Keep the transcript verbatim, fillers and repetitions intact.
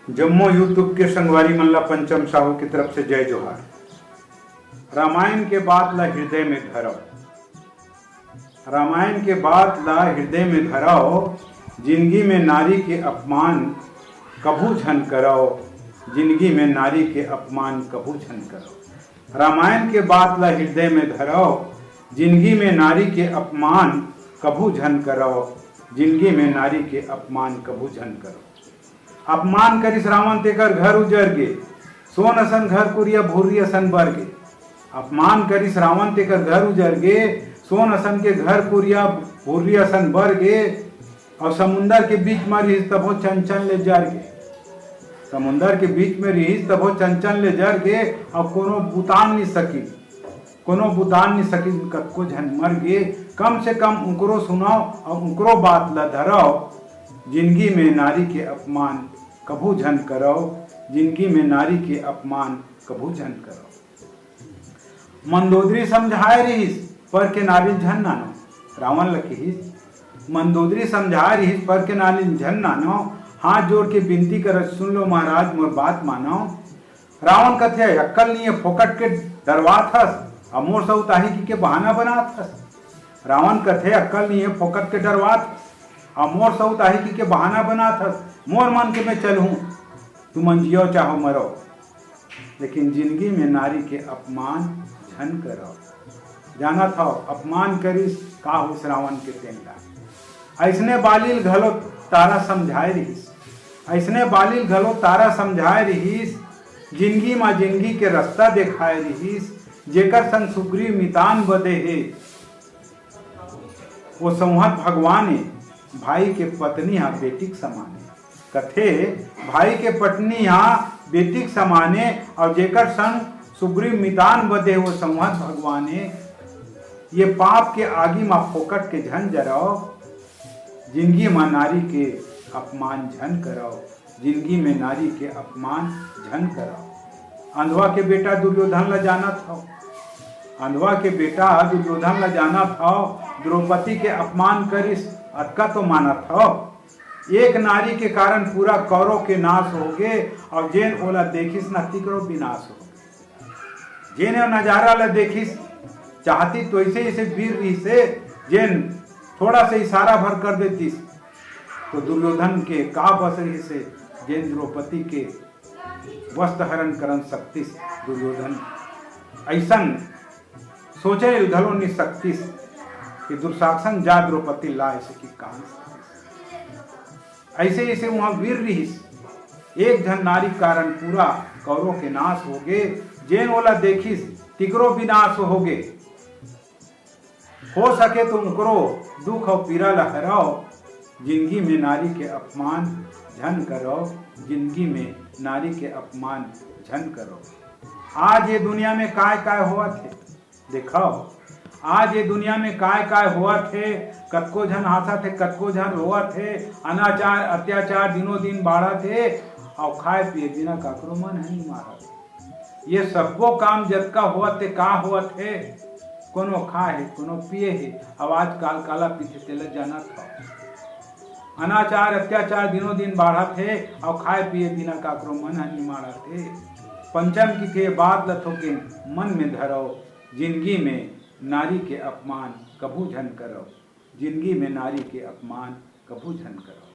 जम्मो YouTube के संगवारी मन ला पंचम साहू की तरफ से जय जोहार। रामायण के बात ला हृदय में धरव, रामायण के बात ला हृदय में धरव, जिंदगी में नारी के अपमान कभू झन करव, जिंदगी में नारी के अपमान कभू झन करव। रामायण के बात ला हृदय में धरव, जिंदगी में नारी के अपमान कभू झन करव, जिंदगी में नारी के अपमान कभू झन करव। अपमान करिस रावण तेकर घर उजर गे, सोन असन घर कुरिया भुर्री असन बर गे। अपमान करिस रावण तेकर घर उजर गे, सोन असन के घर कुरिया भुर्री असन बर गे। अउ समुंदर के बीच म रिहिस तभो चंचन ले जर गे। समुंदर के बीच में रिहिस तभो चंचन ले जर गे, अउ कोनो बुतान नि सकिन, कोनो बुतान नि सकिन, कतको झन मर गे। कम से कम उंकरो सुनव अउ उंकरो बात ल धरव। जिंदगी में नारी के अपमान कभू झन करव, जिंदगी में नारी के अपमान कभू झन करव। मंदोदरी समझाय रिहिस, पर के नारिन झन नानव। रावण ल किहिस, मंदोदरी समझाय रिहिस, पर के नारिन झन नानव। हाथ जोड़ के बिनती करत, सुन लो महाराज, मोर बात मानव। रावण कथे, अक्कल नइये, फोकट के डरवात हस, अउ मोर सउत आही कहिके बहाना बनात हस। रावण कथे, अक्कल नइये, फोकट के डरवात हस, अउ मोर सउत आही कहिके बहाना बनात हस। मोर मन के मैं चलहूं, तुमन जियव चाहो मरव, लेकिन जिंदगी में नारी के अपमान झन करव। जानत हव, अपमान करिस का होइस रावण के, तेन ला। अइसने बाली ल घलो तारा समझाय रिहिस, अइसने बाली ल घलो तारा समझाय रिहिस, जिंदगी म जिंदगी के रस्ता देखाय रिहिस, जेकर संग सुग्रीव मितान बधे हे, वो संवत भगवान ए, भाई के पत्नी हा बेटी के समान ए। कथे, भाई के पत्नी हा बेटी के समान ए, अउ जेकर संग सुग्रीव मितान बधे, वो संवत भगवान ए। ये पाप के आगी म फोकट के झन जरव, जिंदगी म नारी के अपमान झन करव, जिंदगी में नारी के अपमान झन करव। अंधवा के बेटा दुर्योधन ला जानत हव, अंधवा के बेटा दुर्योधन ला जानत हव, द्रौपदी के अपमान करिस, अतका तो मानत हव। एक नारी के कारण पूरा कौरव के नाश होगे, अउ जेन ओला देखिस ना, तिकरो विनाश होगे। जेन ए नजारा ला देखिस, चाहती तो अइसे, अइसे वीर रिहिसे, जेन थोड़ा से इशारा भर कर देतिस, तो दुर्योधन के का बस रिहिसे, जेन द्रौपदी के वस्त्र हरण करन सकतिस। दुर्योधन अइसन सोचे घलो नि सकतिस कि दुशासन जा द्रौपदी ला अइसे कि कहा सकतिस। अइसे, अइसे उहाँ वीर रिहिस। एक झन नारी कारण पूरा कौरव के नाश होगे। जेन ओला देखिस, तिकरो विनाश होगे। हो सके तो उंकरो दुख अउ पीरा ला हरव। जिंदगी में नारी के अपमान झन करव, जिंदगी में नारी के अपमान झन करव। आज ये दुनिया में काय काय होवत हे, देखव, आज ये दुनिया में काय काय होवत हे। कतको झन हाँसत हे, कतको झन रोवत हे। अनाचार, अत्याचार दिनों दिन बाढ़त हे, अउ खाए पिए बिना काकरो मन ह नि मारत। ये सब्बो काम जतका होवत हे, का होवत हे? कोनो खाए हे, कोनो पिए हे, अउ आजकाल काला पीथे तेला जानत हव। अनाचार, अत्याचार दिनों दिन बाढ़त हे, अउ खाए पिए बिना काकरो मन ह नि मारत हे। पंचम किथे बात ल थोकिन मन में धरव, जिंदगी में नारी के अपमान कभू झन करव, जिंदगी में नारी के अपमान कभू झन करव।